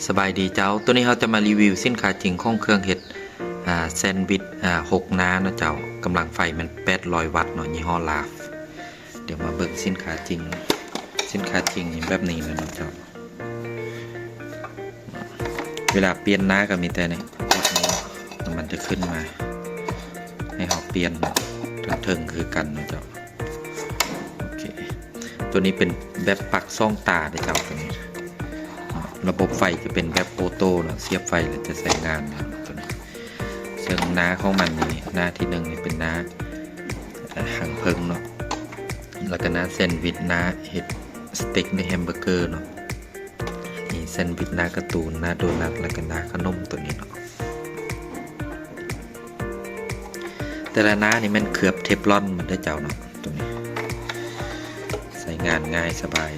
ສະບາຍດີເຈົ້າ, ໂຕນີ້ເຮົາຈະມາຣີວິວສິນຄ້າຈິງຂອງເຄື່ອງເຮັດ ອ່າ ແຊນວິດ ອ່າ ຫົກໜ້າເນາະເຈົ້າ. ກຳລັງໄຟມັນແປດຮ້ອຍວັດເນາະ, ຍີ່ຫໍ້ Laff. ດຽວມາເບິ່ງສິນຄ້າຈິງ, ສິນຄ້າຈິງນີ້ແບບນີ້ເລີຍເນາະເຈົ້າ. ເວລາປ່ຽນໜ້າກໍມີແຕ່ນີ້ ກົດນີ້ ແລ້ວມັນຈະຂຶ້ນມາໃຫ້ເຮົາປ່ຽນເນາະ, ເທິງໆຄືກັນເນາະເຈົ້າ. ໂອເຄ ໂຕນີ້ເປັນແບບປັກສອງຕາເດ້ເຈົ້າ, ໂຕນີ້ເນາະ ລະບົບໄຟຈະເປັນແບບໂອໂຕ້ເນາະ, ສຽບໄຟແລ້ວຈະໃຊ້ງານເນາະ ໂຕນີ້. ເຊິ່ງໜ້າຂອງມັນນີ້ ໜ້າທີໜຶ່ງນີ້ເປັນໜ້າ ເອີ ຫາງເຜິ້ງເນາະ, ແລ້ວກໍໜ້າແຊນວິດ, ໜ້າເຮັດສະເຕັກ ຫຼື ແຮມເບີເກີເນາະ. ມີແຊນວິດໜ້າກາຕູນ, ໜ້າໂດນັດ ແລ້ວກໍໜ້າຂະໜົມໂຕນີ້ເນາະ. ແຕ່ລະໜ້ານີ້ແມ່ນເຄືອບເທຟລອນໝົດເດີເຈົ້າເນາະ, ໂຕນີ້ໃຊ້ງານງ່າຍສະບາຍ.